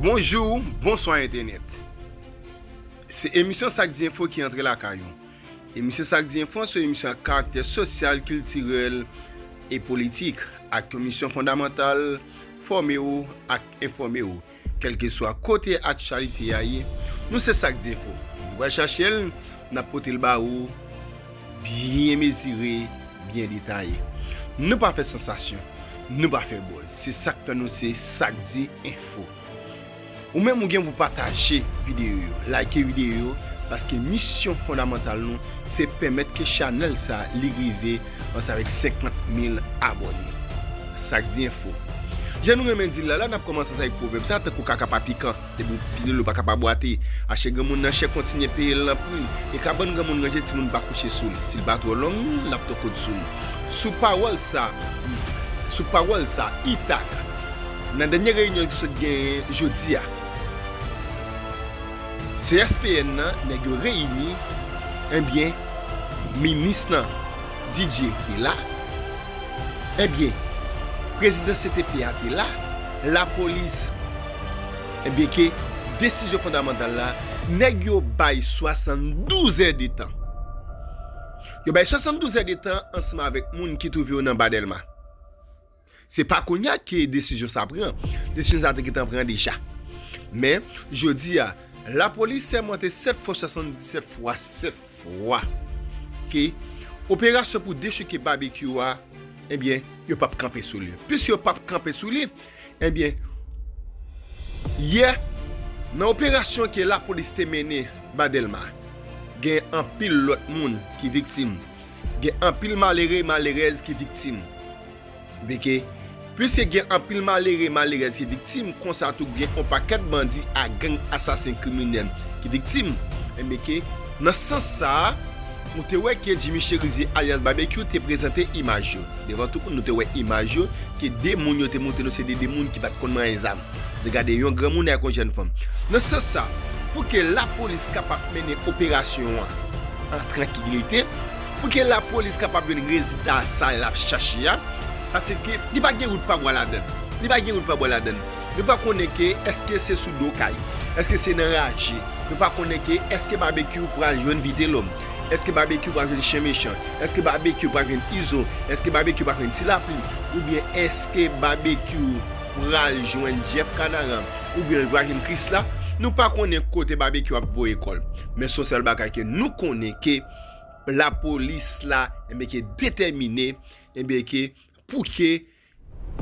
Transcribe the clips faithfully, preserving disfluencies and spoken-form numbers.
Bonjou, bonswa entènèt. Se emisyon Sa k Di Enfo ki antre lakay ou. Emisyon Sa k Di Enfo se yon emisyon ak karaktè sosyal, kiltirèl e politik, ak yon misyon fondamantal, fòme w ak enfòme w. Kèlkeswa kote aktyalite a ye, nou se Sa k Di Enfo. Nou pral chache l, n ap pote l ba ou byen mezire, byen detaye. Nou pa fè sansasyon, nou pa fè buzz. Se sa k fè nou se Sa k Di Enfo. Ou menm ou gen pou pataje videyo yo, like videyo yo, paske misyon fondamantal nou se pèmèt ke chanèl sa li rive ansanm avèk senkant mil abòne. Sa k Di Enfo. Jan nou renmen di l la, la n ap kòmanse sa avèk pwovèb sa, tankou kaka pa pikan, depi w pile l ou pa ka pa bwate. Achte granmoun nan chè, kontinye peye l nan pri l. E kabann granmoun ranje, timoun pa kouche sou li. Si l pa twò long, l ap twò kout sou nou. Sou pawòl sa, sou pawòl sa, Itag, nan dènye reyinyon ki sot genyen jodi a, C S P N nan, nèg yo reyini, ebyen, minis lan, Didier, te la. Ebyen, prezidan C T P a te la, lapolis, ebyen ke desizyon fondamantal la, nèg yo bay swasanndouz èdtan. Yo bay swasanndouz èdtan ansanm avèk moun ki twouve yo nan Ba Dèlma. Se pa kounye a ke desizyon sa pran. Desizyon sa te gentan pran deja. Men, jodi a, lapolis sèmante sèt fwa, swasanndisèt fwa, sèt fwa ke operasyon pou dechouke Babekyou a, ebyen, yo p ap kanpe sou li. Piske yo p ap kanpe sou li, ebyen, yè, nan operasyon ke lapolis te mennen Ba Dèlma, gen anpil lòt moun ki viktim. Gen anpil malere, malerèz ki viktim. Byen ke, piske gen anpil malere, malerèz ki viktim, konsa tou gen yon pakèt bandi ak gang asasen kriminèl ki viktim. Ebyen ke, nan sans sa a, nou te wè ke Jimmy Chérizier alyas Babekyou te prezante imaj yo. Devan tout moun, nou te wè imaj yo, ke de moun yo te montre nou se de, de moun ki pa t konn manyen zam. Regade yon granmoun ak yon jèn fanm. Nan sans sa, pou ke lapolis kapab mennen operasyon an an trankilite, pou ke lapolis kapab jwenn rezilta sa l ap chache a, paske li pa gen wout pa bwa ladan l. Li pa gen wout pa bwa ladan l. Nou pa konnen ke èske se sou do kay, èske se nan raje. Nou pa konnen ke èske Babekyou pral jwenn Vitelòm, èske Babekyou pral jwenn Chen Mechan, èske Babekyou pral jwenn Izo, èske Babekyou pral jwenn Ti Laplim, oubyen èske Babekyou pral jwenn Jeff Kanaran, oubyen l pral jwenn Krisla. Nou pa konnen kote Babekyou ap voye kò l. Men se yon sèl bagay ke nou konnen ke lapolis la, enben, ke detèmine, enben, ke pou ke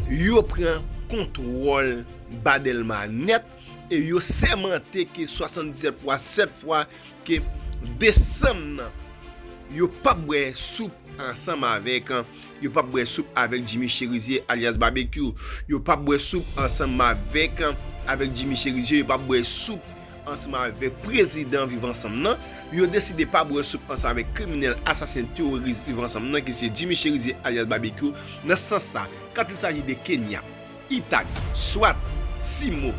yo pran kontwòl Ba Dèlma nèt e yo sèmante ke swasanndisèt fwa, sèt fwa ke desanm nan, yo p ap bwè soup ansanm avèk, yo p ap bwè soup avèk Jimmy Chérizier alyas Babekyou. Yo p ap bwè soup ansanm avèk, avèk Jimmy Chérizier, yo p ap bwè soup ansanm avèk prezidan Viv Ansanm nan. Yo deside pa bwè soup ansanm avèk kriminèl, asasen, teworis Viv Ansanm nan, ki se Jimmy Chérizier alyas Babekyou. Nan sans sa, quand il s'agit de Kenya, Itag, Swat, Simo,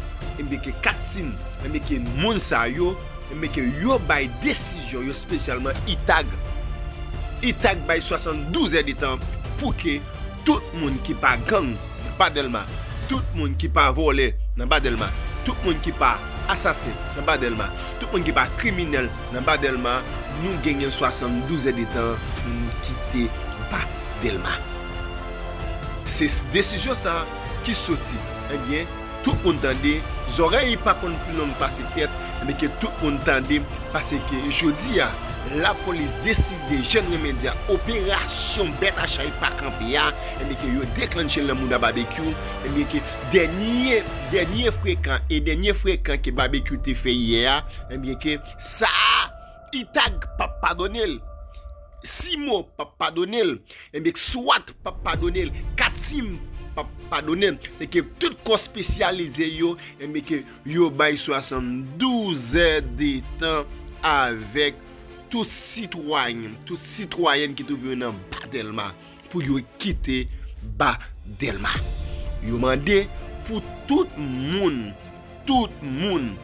enben ke Katsim, enben ke moun sa yo, enben ke yo bay desizyon yo, espesyalman Itag. Itag bay swasanndous èdtan pou ke tout moun ki pa gang nan Ba Dèlma, tout moun ki pa vòlè nan Ba Dèlma, tout moun ki pa asasen nan Ba Dèlma, tout moun ki pa kriminèl nan Ba Dèlma, nou genyen swasanndous èdtan pou nou kite Ba Dèlma. Se s-, desizyon sa a ki soti. Ebyen, tout moun tande, zòrèy pa konn pi long pase tèt, ebyen ke tout moun tande, paske jodi a, lapolis deside, jèn renmen di a, operasyon bèt a chay pa kanpe a, ebyen ke yo deklanche l nan mouda Babekyou, ebyen ke dènye, dènye frekan e dènye frekan ke Babekyou te fè yè a, ebyen ke sa a, Itag p ap padone l. Simo p ap padone l. Ebyen, Swat p ap padone l. Katsim p ap padone l. Se ke tout kò espesyalize yo, ebyen, ke yo bay swasanndous èdtan avèk tout sitwayen, tout sitwayèn ki twouve yo nan Ba Dèlma pou yo kite Ba Dèlma. Yo mande pou tout moun, tout moun,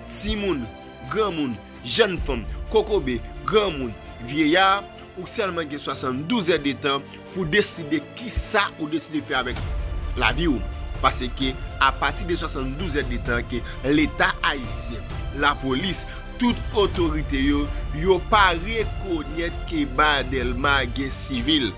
timoun, granmoun, jèn fanm, kokobe, granmoun, vyeya, ou sèlman gen swasanndous èdtan pou deside kisa ou deside fè avèk lavi w. Paske apati de swasanndouz èdtan ke Leta ayisyen, lapolis, tout otorite yo, yo pa rekonèt ke Ba Dèlma gen sivil.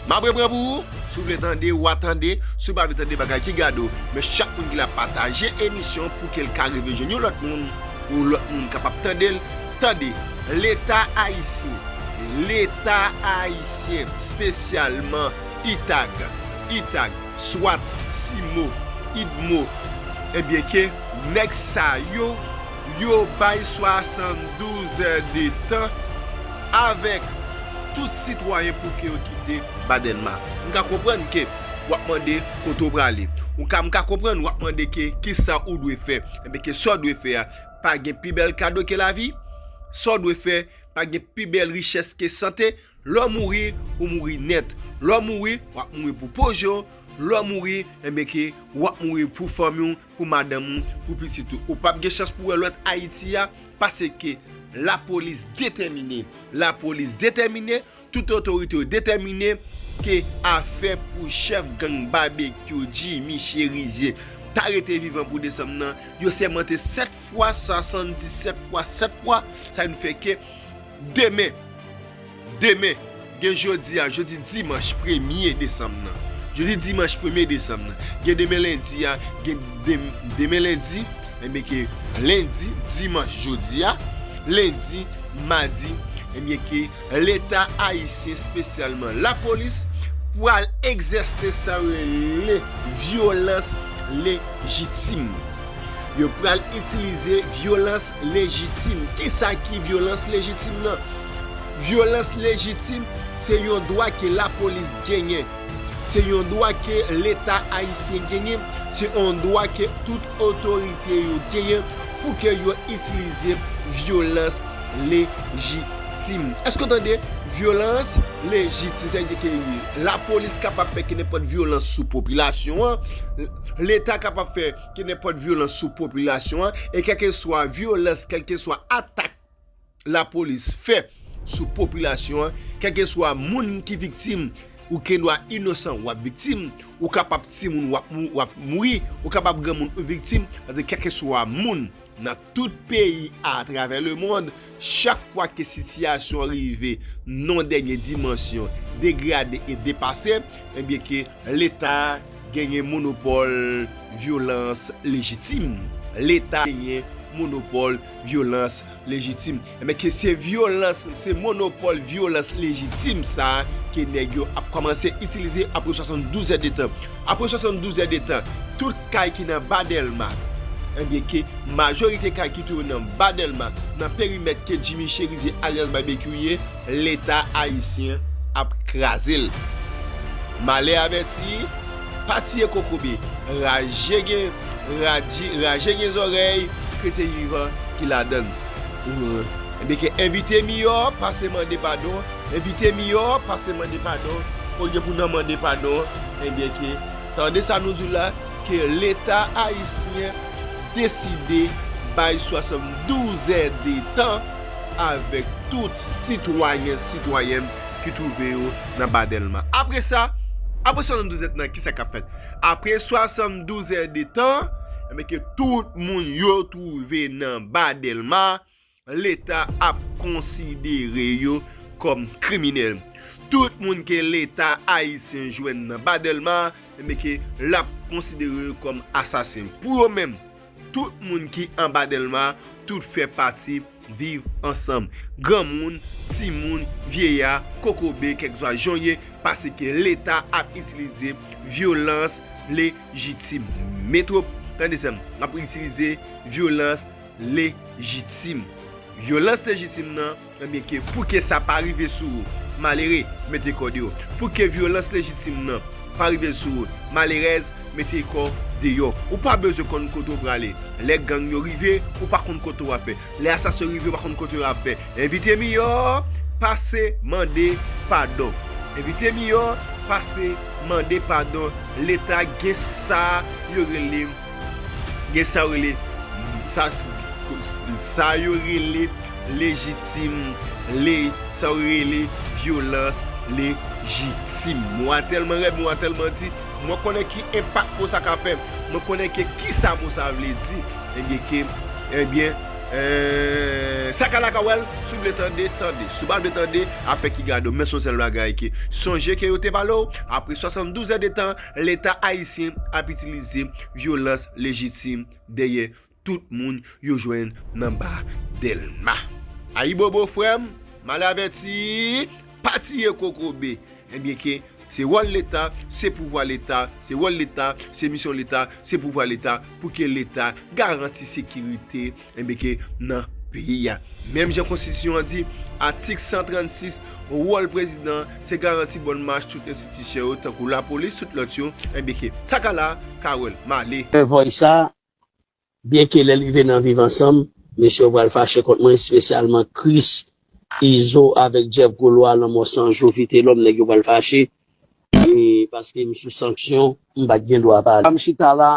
M ap repran pou ou, si w vle tande, w a tande, si w pa vle tande bagay ki gade w, men chak moun ki la pataje emisyon pou ke l ka rive jwenn yon lòt moun, pou yon lòt moun kapab tande l, tande. Leta ayisyen, Leta ayisyen, espesyalman itag, itag, swat, simo, idmo, ebyen ke nèg sa yo, yo bay swasanndouz èdtan avèk tout sitwayen pou ke yo kite Ba Dèlma. M ka konprann ke w ap mande kote w prale. Ou ka, m ka konprann w ap mande ke kisa ou dwe fè. Ebyen ke sa w dwe fè a, pa gen pi bèl kado ke lavi. Sa w dwe fè, pa gen pi bèl richès ke sante. Lè w mouri, ou mouri nèt. Lè w mouri, w ap mouri pou pwoje w. Lè w mouri, enben ke w ap mouri pou fanmi w, pou madanm ou, pou pitit ou. Ou p ap gen chans pou wè lòt Ayiti a, paske lapolis detèmine. Lapolis detèmine, tout otorite yo detèmine ke afè pou chèf gang Babekyou Jimmy Chérizier ta rete vivan pou desanm nan, yo sèmante sèt fwa, swasanndisèt fwa, sèt fwa, sa vin fè ke demen, demen, gen jodi a, jodi dimanch premye desanm nan. Jodi dimanch premye desanm nan. Gen demen lendi a, gen dem-, demen lendi, enben ke lendi, dimanch jodi a, lendi, madi, enben ke Leta ayisyen, espesyalman lapolis, pral egzèse sa yo rele vyolans lejitim. Yo pral itilize vyolans lejitim. Kisa ki vyolans lejitim nan? Vyolans lejitim, se yon dwa ke lapolis genyen. Se yon dwa ke Leta ayisyen genyen. Se yon dwa ke tout otorite yo genyen pou ke yo itilize vyolans lejitim. Èske w tande? Vyolans lejitim, sa vle di ke lapolis kapab fè ke nenpòt vyolans sou popilasyon an. Leta kapab fè ke nenpòt vyolans sou popilasyon an. E kèlkeswa vyolans, kèlkeswa atak lapolis fè sou popilasyon an, kèlkeswa moun ki viktim, ou gen dwa inosan, w ap viktim, ou kapab timoun, w ap mou-, w ap mouri, ou kapab granmoun, ou viktim, paske kèlkeswa moun nan tout peyi atravè lemonn, chak fwa ke sitiyasyon an rive nan dènye dimansyon, degrade e depase, ebyen ke Leta genyen monopòl vyolans lejitim. Leta genyen monopòl vyolans lejitim. Ebyen ke se vyolans, se monopòl vyolans lejitim sa a ke nèg yo ap kòmanse itilize apre swasanndouz èdtan. Apre swasanndouz èdtan, tout kay ki nan Ba Dèlma, ebyen ke majorite kay ki twouve nan Ba Dèlma, nan perimèt ke Jimmy Chérizier alyas Babekyou ye, Leta ayisyen ap kraze l. Malè avèti, pa tiye kokobe, raje gen, raje, raje gen zòrèy, kretyen vivan ki ladan l. Ebyen ke envite miyò pase mande padon, envite miyò pase mande padon, olye pou nan mande padon, ebyen ke tande sa nou di w la, ke Leta ayisyen deside bay swasanndouz èdtan avèk tout sitwayen, sitwayèn ki twouve yo nan Ba Dèlma. Apre sa, apre swasanndouz èdtan, kisa k ap fèt? Apre swasanndouz èdtan, ebyen ke tout moun yo twouve nan Ba Dèlma, Leta ap konsidere yo kòm kriminèl. Tout moun ke Leta ayisyen jwenn nan Ba Dèlma, ebyen ke l ap konsidere yo kòm asasen. Pou yo menm, tout moun ki anba Dèlma, tout fè pati Viv Ansanm. Granmoun, timoun, vyeya, kokobe, kèlkeswa jan w ye, paske Leta ap itilize vyolans lejitim. Metwo-, tande sa, ap itilize vyolans lejitim. Vyolans lejitim nan, ebyen ke pou ke sa pa rive sou ou, malere, mete kò deyò. Pou ke vyolans lejitim nan pa rive sou ou, malerèz, mete kò deyò. Ou pa bezwen konn kote w prale. Lè gang yo rive, ou pa konn kote w ap fè. Lè asasen yo rive, ou pa konn kote w ap fè. Envite miyò pase mande padon. Envite miyò pase mande padon. Leta gen sa yo rele, gen sa yo rele, sa, sa yo rele lejitim, le, sa yo rele vyolans lejitim. Mo a tèlman rèd, mo a tèlman di, Mwen konnen ki enpak mo sa ka fè. Mwen konnen ke kisa mo sa vle di. Ebyen ke, ebyen, eh, sa ka la ka wè l, si w vle tande, tande. Si w pa vle tande, afè ki gade w. Men se yon sèl bagay ke sonje ke yo te pale w, apre swasanndouz è de tan, Leta ayisyen ap itilize vyolans lejitim dèyè tout moun yo jwenn nan ba Dèlma. Ayibobo frè m, mal avèti, pa tiye kokobe. Ebyen ke se wòl Leta, se pouvwa Leta, se wòl Leta, se misyon Leta, se pouvwa Leta, pou ke Leta garanti sekirite, ebyen ke nan peyi a. Menm jan konstitisyon an di, atik san trannsis, wòl prezidan, se garanti bòn mach tout enstitisyon yo, tankou lapolis, tout lòt yo, ebyen ke sa ka la, ka wè l, m ale. Fè vòy sa, byenke lè l rive nan Viv Ansanm, mesye yo pral fache kont mwen, espesyalman Chris, Izo avèk Jeff Golois, Lanmò San Jou, Vitelòm, nèg yo pral fache. E paske m sou sanksyon, m pa t gen dwa pale. M chita la,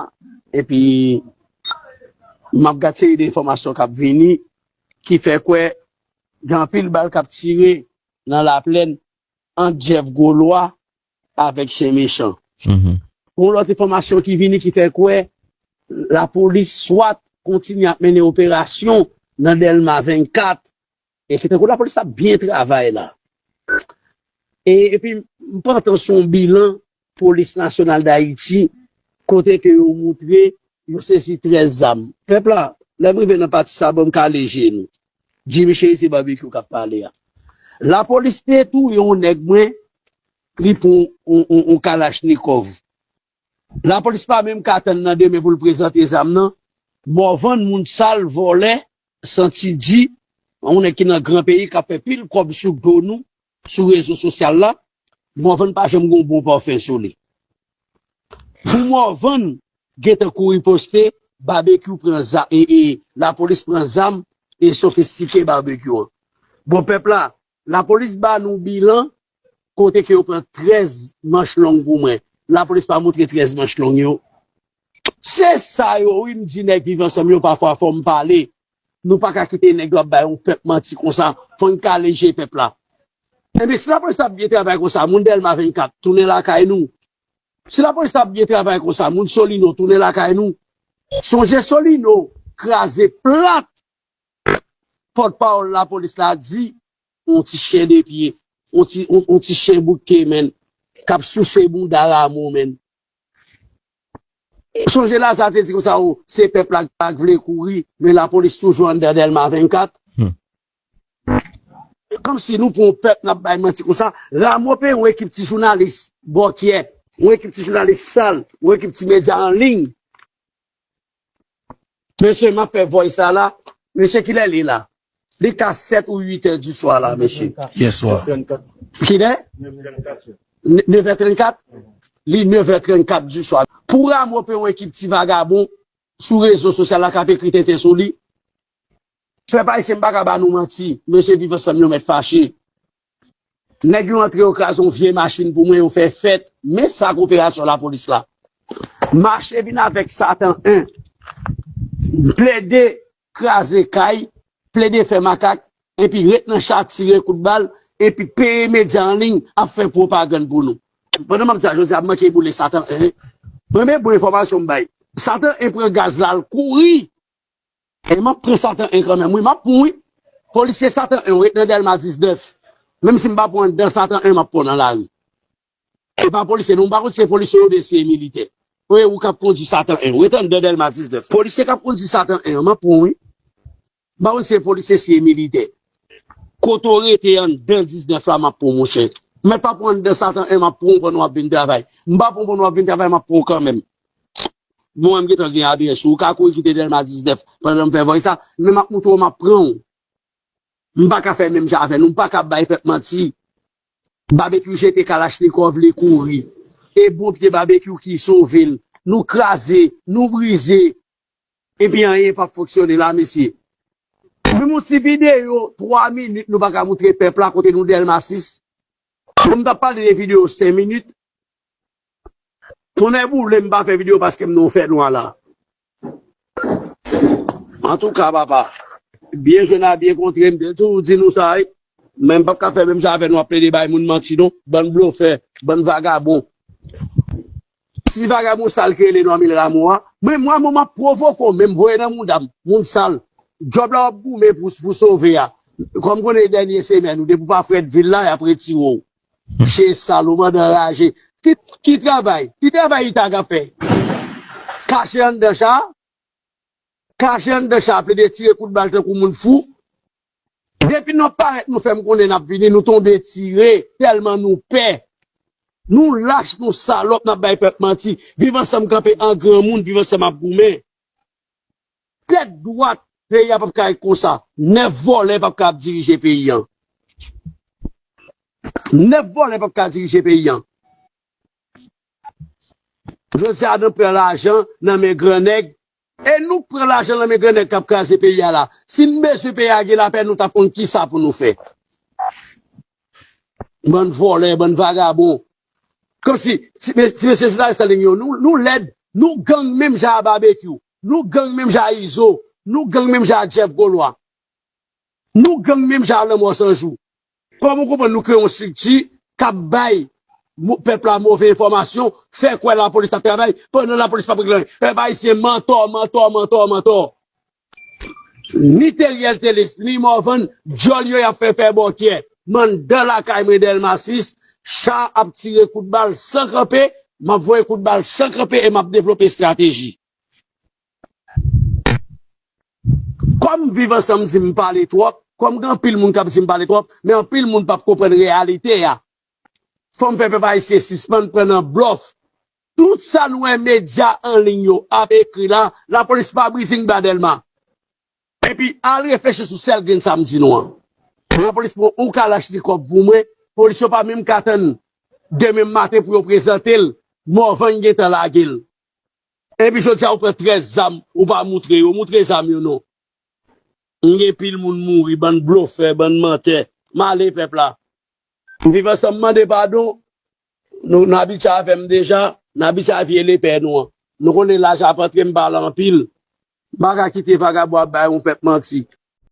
epi m ap gad seri de enfòmasyon k ap vini, ki fè kwè gen anpil bal k ap tire nan Laplèn ant Jeff Golois avèk Chen Mechan. Mhm. Yon lòt enfòmasyon ki vini ki fè kwè lapolis swat kontinye ap mennen operasyon nan Dèlma vennkat, e ki tankou lapolis ap byen travay la. E, epi, m pantan sou yon bilan Polis Nasyonal Dayiti, kote ke yo moutre yo sezi trèz zam. Pèp la, lè m rive nan pati sa, ban m kale je nou. Jimmy Chérizier Barbecue k ap pale a. Lapolis te touye yon nèg mwen, li pran yon, yon, yon kalachnikòv. Lapolis pa menm ka tann nan demen pou l prezante zam nan. Mòvann moun sal, vòlè, santi di, yon nèg ki nan gran peyi k ap fè pil kòb sou do nou, sou rezo sosyal la. Mòvann pa janm gen yon bon pòfè sou li. Pou Mòvann gentan kouri poste, Babekyou pran za-, e, e, lapolis pran zam e sofistike Babekyou an. Bon, pèp la, lapolis ba nou bilan kote ke yo pran trèz manch long pou mwen. Lapolis pa moutre trèz manch long yo. Se sa yo, wi, m di nèg Viv Ansanm yo, pafwa fò m pale. Nou pa ka kite nèg yo ap bay yon pèp manti konsa. Fò n kale je pèp la. Ebyen, si lapolis ap byen travay konsa, moun Dèlma vennkat, tounen lakay nou. Si lapolis ap byen travay konsa, moun Solino, tounen lakay nou. Sonje Solino kraze plat pòtpawòl lapolis la di, yon ti chen de pye, yon ti, yon, yon ti chen bout ke, menn, k ap souse bounda Rameau, menn. Sonje Laza te di konsa, o, se pèp la k vle kouri, men lapolis toujou anndan Dèlma vennkat. Hmm. Kòmsi nou pran yon pèp n ap bay manti konsa. Rameau peye yon ekip ti jounalis bòkyè, yon ekip ti jounalis sal, yon ekip ti medya an liy. Mesye, m ap fè voice la la. Mesye, kilè li la? Li ka sèt ou uit è di swa la, mesye. Yèswa. Kilè? Ne-, nèf è trannkat? Li nèf è trannkat di swa. Pou Rameau peye yon ekip ti vagabon sou rezo sosyal la k ap ekri tenten sou li. Pèp ayisyen, m pa ka ba nou manti. Mesye Viv Ansanm yo mèt fache. Nèg yo antre, yo kraze yon vye machin pou mwen, yo fè fèt. Men sa k operasyon lapolis la. Mache vin avèk Satan en. Plede kraze kay, plede fè makak, epi ret nan cha tire kout bal, epi peye medya an liy ap fè pwopagann pou nou. Pandan m ap di sa, jodi a ap manke boule Satan en. Premye bon enfòmasyon m bay. Satan en pran gaz la, l kouri. E m ap pran Satan en kanmenm, wi, m ap pran, wi. Polisye Satan en, ret nan Dèlma diznèf. Menm si m pa pran anndan Satan en, m ap pran nan lari. E pa polisye, non, m pa konn si se polisye oubyen si se militè. Wi, ou k ap kondui Satan en, ret anndan Dèlma diznèf. Polisye k ap kondui Satan en, m ap pran, wi. M pa konn si se polisye, si se militè. Kote w rete anndan diznèf la, m ap pran w, monchè. M mèt pa pran anndan Satan en, m ap pran w pandan w ap vin travay. M pa pran w pandan w ap vin travay, m ap pran w kanmenm. Bon, mwen m gentan gen adrès ou. Ou ka kouri kite Dèlma diznèf pandan m fè voice la. Men m ap montre w, m ap pran w. M pa ka fè menm jan avè nou. M pa ka bay pèp manti. Babekyou jete kalachnikòv li kouri. E bon pye Babekyou ki sove l. Nou kraze, nou brize. Epi anyen p ap fonksyone la, mesye. Menm yon ti videyo twa minit nou pa ka montre pèp la kote nou Dèlma sis. Bon, m t ap pale de videyo senk minit. Tonnè boule, m pa fè videyo paske m nan yon fènwa la. Antouka, papa, byen jwenn a byen kontre, m te toujou di nou sa, wi. Men m p ap ka fè menm jan avè nou ap plede bay moun manti, non. Bann blofè, bann vagabon. Ti vagabon sal ki rele Normil Rameau a, mwen, mwen, mwen, m ap pwovoke w menm, voye nan mouda m, moun sal. Djòb la w ap goumen pou, pou sove a. Kòm konnen dènye semèn ou, depi w pa frèt vil la, y ap retire w. Chen sal, ou mande anraje. Ki, ki travay? Ki travay Ita ka fè? Kache anndan cha? Kache anndan cha, plede tire kout bal tankou moun fou. Depi n ap parèt, nou fè m konnen n ap vini, nou tonbe tire, tèlman nou pè. Nou lach, nou salòp, n ap bay pèp manti. Viv Ansanm kanpe an granmoun, Viv Ansanm ap goumen. Tèt dwat, peyi a p ap ka ret konsa. Nèf vòlè p ap ka ap dirije peyi an. Nèf vòlè p ap ka dirije peyi an. Jodi a, nou pran lajan nan men gran nèg. E nou k pran lajan nan men gran nèg k ap kraze peyi a la. Si n bezwen peyi a gen lapè, nou t ap konn kisa pou nou fè. Bann vòlè, bann vagabon. Kòmsi, ti, ti mesye jounalis an liy yo, nou, nou lèd, nou gang menm jan a Babekyou, nou gang menm jan a Izo, nou gang menm jan a Jeff Golwa. Nou gang menm jan a Lanmò San Jou. Kòman w konprann nou kreye yon estrikti k ap bay mo-, pèp la move enfòmasyon, fè kwè lapolis ap travay, pandan lapolis p ap regle anyen? Pèp ayisyen mantò, mantò, mantò, mantò. Ni Teriel Telis, ni Morvan, djòl yo y ap fè fè bòkyè. M anndan lakay mwen Dèlma sis, cha ap tire kout bal san kanpe, m ap voye kout bal san kanpe e m ap devlope estrateji. Kòm Viv Ansanm di m pale twòp, kòm gen anpil moun k ap di m pale twòp, men anpil moun p ap konprann reyalite a. Fò m fè pèp ayisyen sispann pran nan blòf. Tout sa nou wè medya an liy yo ap ekri la, lapolis pa briz anba Dèlma. Epi al reflechi sou sèl grenn sa m di nou an. Lapolis pran yon kalachnikòv pou mwen, polis yo pa menm ka tann demen maten pou yo prezante l, Morvan gentan lage l. Epi jodi a ou pran trèz zam, ou pa moutre yo, moutre zam yo non. M gen pil moun mouri, bann blofè, bann mantè. M ale pèp la. Viv Ansanm mande padon. Nou, nou abitye avè m deja, nou abitye a vye lepè nou an. Nou konnen lajan ap antre, m pale anpil. M pa ka kite vagabon ap bay yon pèp manti.